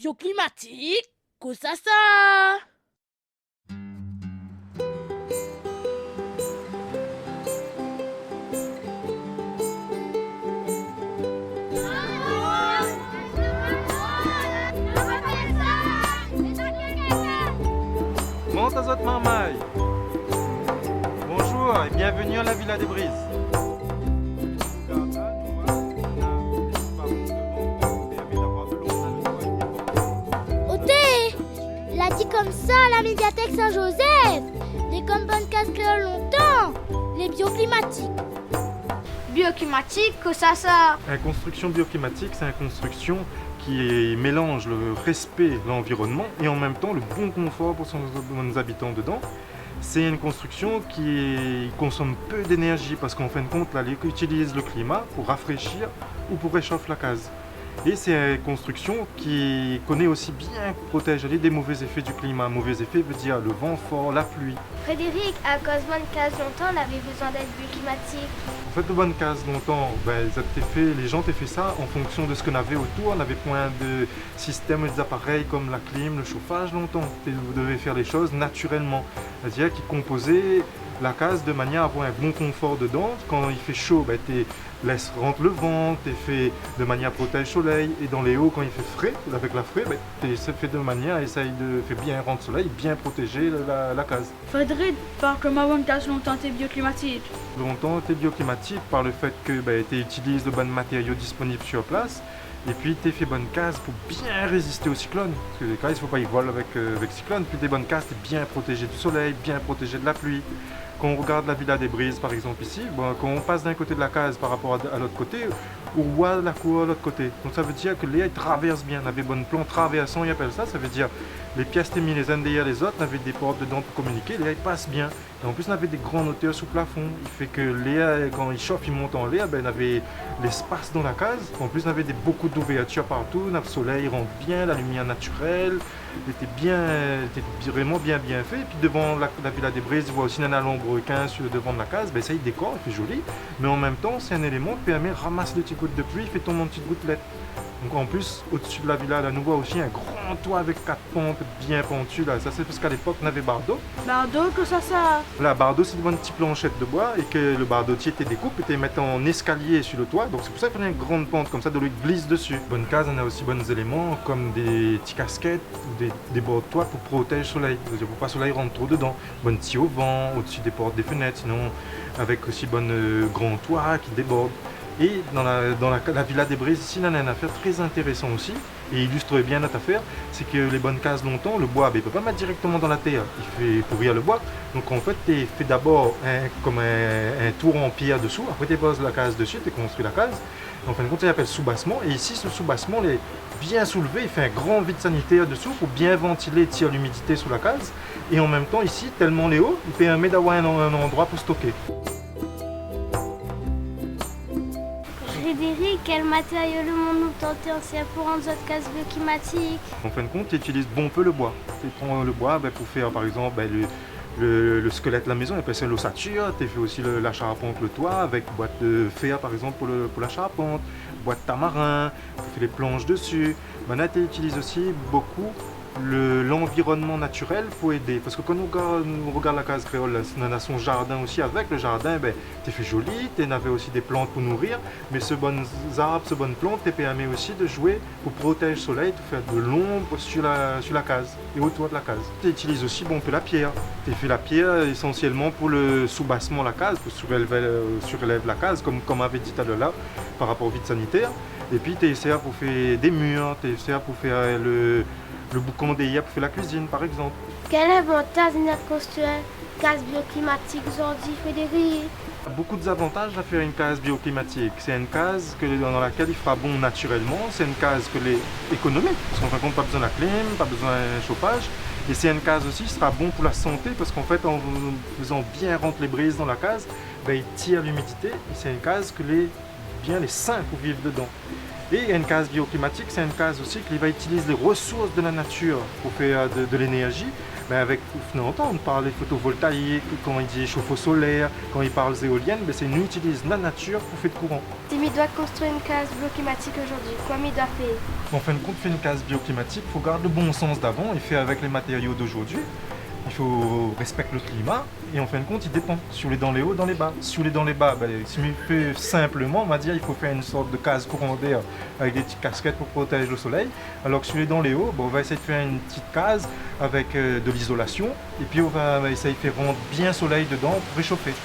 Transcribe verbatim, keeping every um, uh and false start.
Bioklimatik, kosa sa ? Mont azot marmay. Bonjour et bienvenue à la Villa des Brises. Oté, la di konmsa, la médiatèk Sin-Zozèf, lé konm bann kaz kréol lontan, lé bioklimatik. Bioklimatik, kosa sa ? In konstriksion bioklimatik, sé in konstriksion ki mélanz le rèspé lanvironnman é an mèm tan le bon konfor pou son, son zabitan dedan. Sé in konstriksion ki konsom pé d'énèrzi parske an fin de kont, la, li itiliz le klima pou rafréshir ou pou réshof la kaz. É sé in konstriksion ki koné osi bien protèz ali dé mové zéfé du klima. Mové zéfé vé dir le van for, la pli. Frédéric, akoz bann kaz lontan navé bezoin d'èt bioklimatik ? An fèt, le bann kaz lontan, bin, zot té fé, lé zan té fé sa an fonksion de sak navé otour. Navé poin de sistèm, dé zaparèy konm la klim, le shofaz lontan. Té, zot té devé fé lé shoz natirèlman. Sétadir ki konpoz la kaz de manièr a avoir in bon konfor dedan. Kan i fé sho, bin, té lès rant le van, té fé de manièr a protèz solèy. É dan lé o, kan i fé fré, avèk la fré, bin, té, sa fé de manièr a éséy de fé bien rant solèy, bien protéz la, la kaz. Frédéric, park moin, bann kaz lontan té bioklimatik. Lontan té bioklimatik par le fèt ke, bin, té itiliz le bann matério disponib sur plas. Épi té fé bann kaz pou bien rézisté o siklone. Parske lé kaz, i fo pa i vol avèk, euh, avèk siklone. Épi té bann kaz té bien protéz du solèy, bien protéz de la pli. Kan ou rogard la Villa des Brises, par égzanp, isi, bon, kan ou pas d'in koté de la kaz par rapor a, a lot koté, ou oi la kour lot koté. Donk sa vé dir ke lèr i travèrs bien. Navé bann plan travèrsan, i apèl sa. Sa vé dir lé piès té mi lé zinn dèrièr lé zot, navé dé port dedan pou kominiké, lèr i pas bien. É an plis, navé dé gran otèr sou plafon. I fé ke lèr, kan i shof, i mont anlèr, bin, navé léspas dan la kaz. An plis, navé dé, bokou d'ouvèrtir partou, navé solèy i rant bien, la limièr natirèl. Lété bien, lété vréman bien, bien fé. Épi devan la, la Villa des Brises, ou oi osi néna lanbrokin su le devan de la kaz. Bin, sa i dékor, i fé zoli. Mé an mèm tan, sé in éléman ki pèrmé ramas le ti gout de pli, i fé tonm in ti goutlèt. Donk, an plis, odsi de la villa, la, nou oi osi in gran toi avèk kat pant bien panti, la. Sa, sé parske a lépok, navé bardo. Bardo, kosa sa ? La, bardo, sé bann ti planshèt de boi é ke le bardotié té dékoup é té mèt an éskalié su le toi. Donk, sé pou sa i fo in gran pant konmsa, dolo i glis dési. Bann kaz, néna osi bann zéléman konm dé ti kaskèt ou dé, dé bor de toi pou protèz solèy. Sétadir pou pa solèy rant tro dedan. Bann ti ovan, odsi dé port, dé fenèt, sinon avèk osi bann, euh, gran toi ki débord. É dan la, dan la, la Villa des Brises isi, néna in afèr trè intérésan osi, é ilistr bien not afèr, sé ke lé bann kaz lontan, le boi, bin, i pé pa mèt dirèkteman dan la tèr, i fé pouri le boi. Donk an fèt, té fé dabor in, konm in, in tour an pièr desou, apré té poz la kaz dési, té konstrui la kaz. An fin de kont, sa i apèl soubasman. É isi, se soubasman, lé bien soulvé, i fé in gran vid sanitèr desou pou bien vantilé, tir limidité su la kaz. É an mèm tan, isi, tèlman lé o, i pèrmé d'avoir in, in androi pou stoké. Frédéric, kèl matério le moun lontan té ansèrv pou rann zot kaz bioklimatik ? An fin de kont, té itiliz bonpé le boi. Té pran le boi, bin, pou fé, par égzanp, bin, le, le, le skélèt la mézon, i apèl sa losatir, té fé osi le, la sharpant, le toi, avèk boit de fèr, par égzanp, pou le, pou la sharpant, boit tamarin, pou fé lé plansh dési. Banna té itiliz osi bokou le, lanvironnman natirèl pou édé. Parske kan nou rogard, nou rogard la kaz kréol, la, néna son zardin osi. Avèk le zardin, bin, té fé zoli, té navé osi dé plant pou nouri, mé se bann zarb, se bann plant, té pèrmé osi de zoué pou protèz solèy, pou fé de lonb su la, su la kaz é otour de la kaz. Té itiliz osi bonpé la pièr. Té fé la pièr ésansièlman pou le soubasman la kaz, pou surélèv, euh, surélèv la kaz, konm, konm avé di talèr la, par rapor o vid sanitèr. Épi té sèrv pou fé dé mir, té sèrv pou fé, euh, le, le boukan dèrièr pou fé la kuizine, par égzanp. Kèl avantaz néna de konstrui kaz bioklimatik zordi, Frédéric ? Bokou de zavantaz a fé in kaz bioklimatik. Sé in kaz ke, dan lakèl i fé bon natirèlman. Sé in kaz ke lé ékonomik, parske an fin de kont, pa bezoin la klim, pa bezoin shofaz. É sé in kaz osi i sra bon pou la santé, parske an fèt, an fézan bien rant lé briz dan la kaz, bin, i tir limidité. É sé in kaz ke lé bien, lé sin pou viv dedan. É in kaz bioklimatik, sé in kaz osi ke li va itiliz lé resours de la natir pou fé, euh, de, de lénerzi. Bin, avèk, ou fine antann parl fotovoltaïk, kan i di shof o solèr, kan i parl zéolièn, bin, sé nou itiliz la natir pou fé de kouran. Si mi doi konstrui in kaz bioklimatik zordi, koi mi doi fé ? An fin de kont, fé in kaz bioklimatik, fo gard le bon sans davan é fé avèk lé matério d'ozordi. I fo rèspèk le klima. É an fin de kont, i dépan si ou lé dan lé o, dan lé ba. Si ou lé dan lé ba, bin, si mi fé sinpleman, on va dir, i fo fé in sort de kaz kouran d'èr avèk dé ti kaskèt pou protèz le solèy. Alor ke si ou lé dan lé o, bon, ou va éséy fé in ti kaz avèk, euh, de lizolasion. Épi ou va éséy fé rant bien solèy dedan pou réshofé.